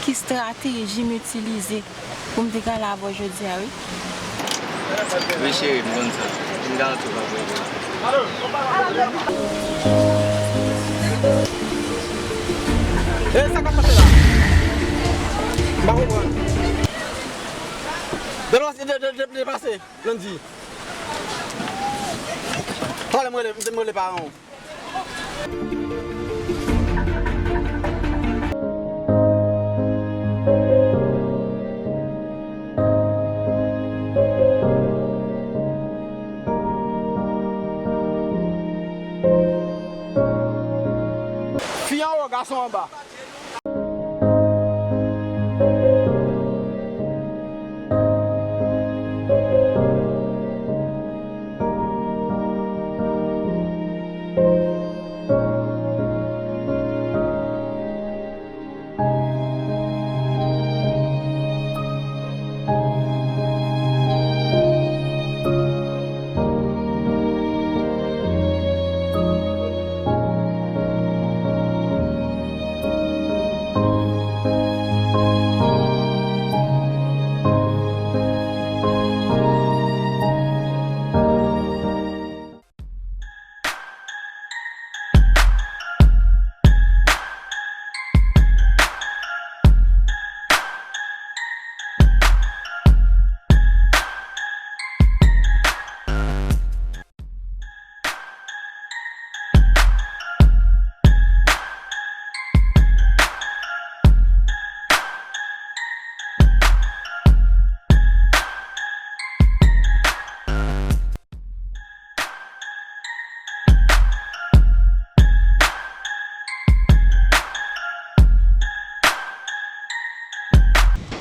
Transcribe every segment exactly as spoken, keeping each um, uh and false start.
Ki estrateji m itilize pou m te ka la avè w jodi a, wi. Wi, cheri, m konn sa. M garanti w p ap regrèt. E sa k ap pase la? M pa konprann. Depase, de, de, de, depase, Landy. Talè m rele, m rele paran w. Fi anwo, gason anba.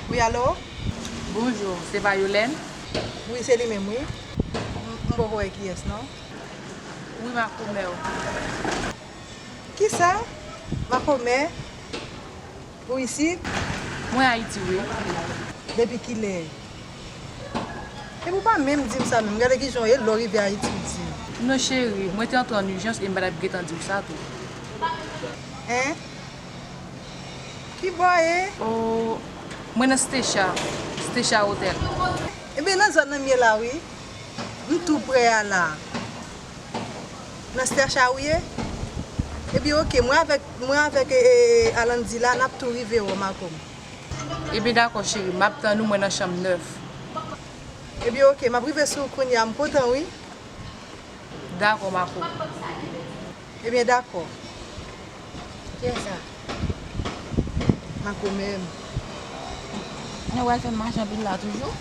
Wi, alo? Bonjou, se pa Yolène? Wi, se li menm, wi. M, m poko wè kiyès, non. Wi, makomè w. Kisa? Makomè? Ou isit? Mwen Ayiti, wi. Depi kilè? Epi w pa menm di m sa menm. Gade kijan w ye, lè w rive Ayiti, w di m. Non, cheri, mwen te antre an ijans e m pa t ap gentan di w sa tou. Hein? Kibò w ye? O, mwen nan Stecha. Stecha Hotel. Ebyen, nan zòn nan m ye la, wi. M tou prè a la. Nan Stecha ou ye? Ebyen, oke, mwen avèk, mwen avèk, e, e, e, Alandy la, n ap tou rive wè w, makomè. Ebyen, dakò, cheri, m ap tann ou, mwen nan chanm nèf. Ebyen, oke, m ap rive sou ou kounye a, m kontan, wi. Dakò, makomè. Ebyen, dakò. Kiyès sa? Makomè m. Nèg pral fè m mache anpil la toujou.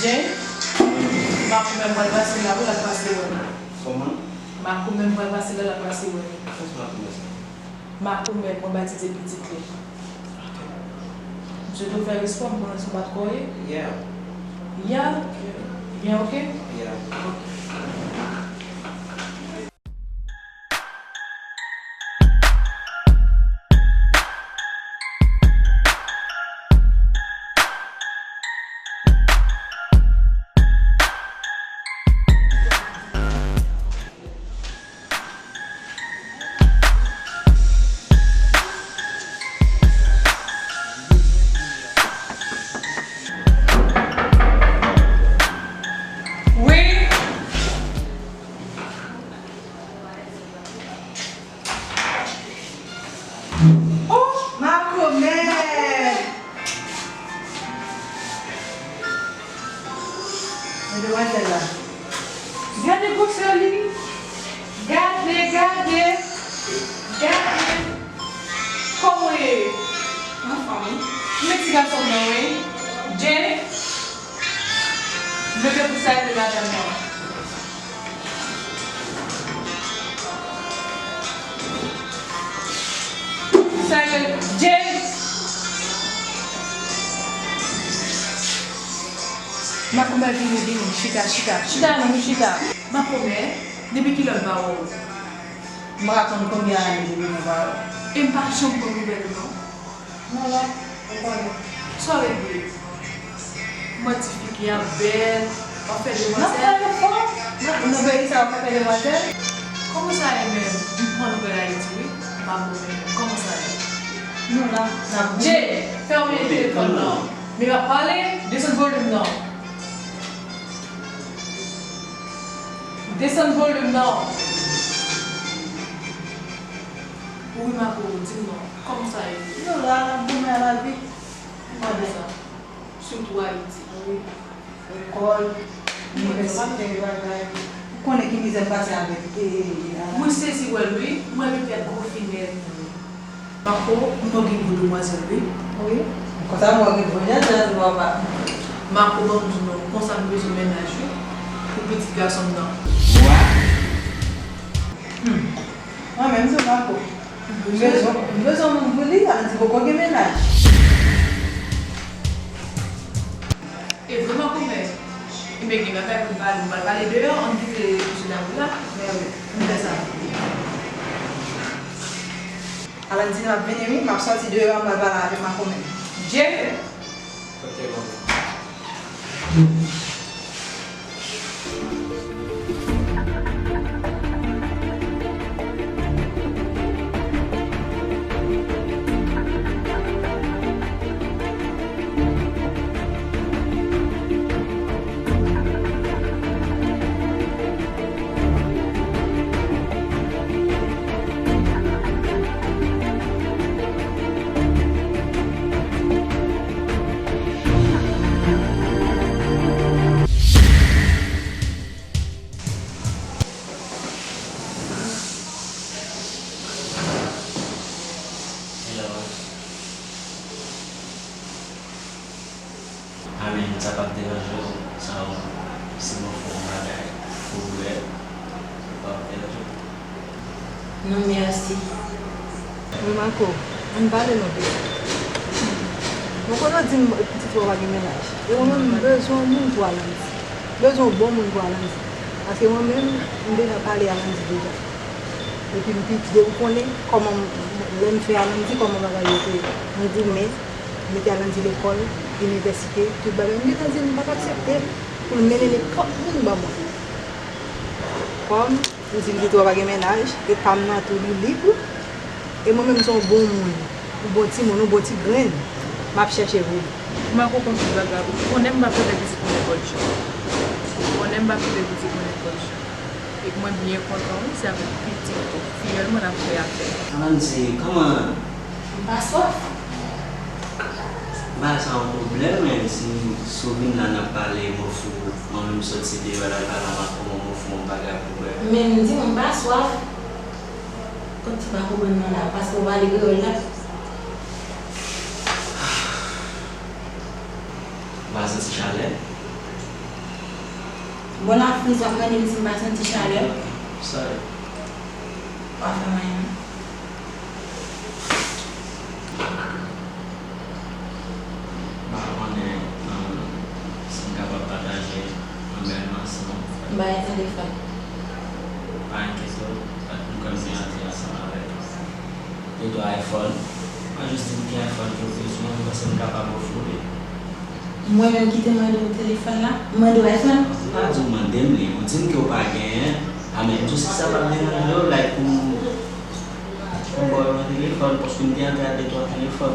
Jay, makomè m pral pase la wi, l ap pase wè m. Kòman? Makomè m pral pase la, l ap pase wè m. Kiyès makomè sa? Makomè mwen batize pitit li. Misye tou fè respè, m konnen se w pa t kò ye. Yeah. Yeah? Yeah. Yeah, oke? Yeah. Oke. Wi. Oh, makomè! Men demwazèl la. Gade gwosè li. Gade, gade. Gade. Kòman w ye? Anfòm, wi. Men ti gason m nan, wi. Jay. Leve pou salye madanm nan. Mwen vini, vini, chita, chita, chita non, nou chita. Makomè, depi kilè m pa wè w? M pa konn konbyen ane depi nou pa wè. E m pa janm pran nouvèl ou non. Non, non, ou konnen. Sa w regle? Mwen ti fi ki ap bèl, w ap fè demwazèl. N ap fè efò. Nan, nan peyi sa, w ap fè demwazèl. Kòman sa ye menm? M pran nouvèl Ayiti, wi. M pa bon menm. Kòman sa ye? Nou la, n ap Jay, fèmen telefòn nan. Men m ap pale, desann volim nan. Desann volim nan. Wi, Mako, di m non. Kòman sa ye? Nou la, n ap goumen a lavi. Ou konnen sa. Sitou Ayiti. Wi. Lekòl, inivèsite, bagay. Ou konnen ki mizè m pase avèk, e, e, e, a. Mwen sezi wè l, wi. Mwen menm fè gwo finèt. Mako, m wè w gen gwo demwazèl, wi. Wi. Konsa m wè w gen gwo demwazèl, papa. Mako, ban m di w non, konsa m bezwen mennaj, wi. Pou pitit gason m nan. Wa? Hmm. Mwen menm tou, Mako. M bezwen, m bezwen moun pou li, Alanti poko gen mennaj. E vre Makomè. Ebyen, gen bagay pou n pale, nou pral pale deyò, ann kite mesye dam yo la. Mèsi, m fè sa. Alanti, m ap vini, wi, m ap sòti deyò, m pral pale avèk Makomè. Jay! Ok, manman. Hello. Amen, sa p ap deranje w, sa w, si mwen fè yon bagay pou bwè, sa p ap deranje w. Non, mèsi. Wi, Mako, ann pale non, pitit. Mwen konnen w di m pitit ou pa gen mennaj. E mwen menm, m bezwen yon moun pou Alanti. M bezwen yon bon moun pou Alanti. Paske mwen menm, m deja pale Alanti deja. Epi m pitit, ou konnen kòman m, lè m fè Alanti, kòman bagay yo te, mwen goumen. Mete Alanti lekòl, inivèsite, tout bagay. M gentan di l m p ap aksepte l pou l mennen nenpòt moun ban mwen. Kòm ou di pitit ou a pa gen mennaj, e pa m nan tou li lib, e mwen menm se yon bon moun, yon bon timoun, yon bon ti grenn, m ap chèche pou li. Mako konn tout bagay, ou konnen m p ap fè pitit mwen nenpòt jan. Ou konnen m p ap fè pitit mwen nenpòt jan. E mwen byen kontan wi, se avèk pitit fiyèl mwen n ap fè afè. Alanti, kòman? M pa swaf. M pa sa yon pwoblèm, men si, si w vin la n ap pale, m ofri w, mwen menm soti deyò la, pale a Mako, m ofri w yon bagay pou bwè. Men m di w m pa swaf. Kot ti pa konprann mwen la, paske w pale kreyòl la. M pa santi chalè. Bon, lafriz w ap mande m si m pa santi chalè. Sa ye? W ap fè m anyen non. M pa konnen, um, si m kapab pataje yon bèl mason. M pa gen telefòn. Pa enkyete w, m kwè m te antre ansanm avèk ou. De twa iPhone. Mwen jis di m ki iPhone ke w bezwen, m panse m kapab ofri w li. Mwen menm ki te mande w telefòn la? M mande w iPhone? M pa di w mande m li, ou di m ke w pa genyen. A men, m di w si sa p ap deranje w, like, pou m, pou m ba w yon telefòn, paske m te antre ak de twa telefòn.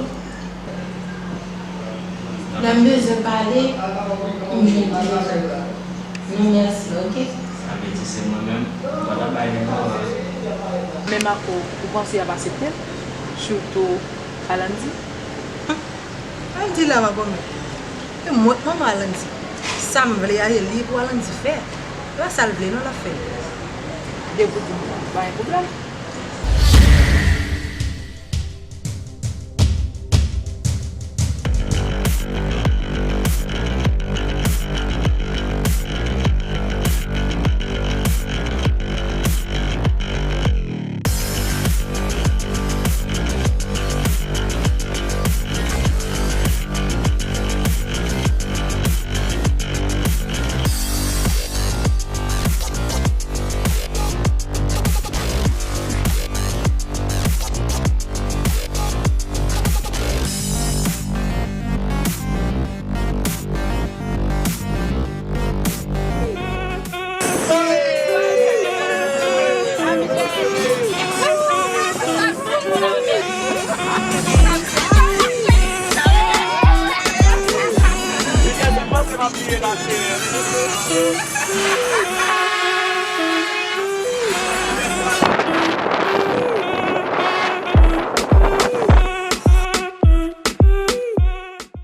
Lè m bezwen pale, m jwenn telefòn. Non, mèsi, oke? Sa vle di se mwen menm, m pa t ap bay nimewo a. Men Mako, ou panse y ap aksepte l? Sitou Alanti? Alanti la, Makomè. E mwen k manman Alanti. Sa m vle a, se li pou Alanti fè. E pa sa l vle non l ap fè. Depi w di m sa, pa gen pwoblèm.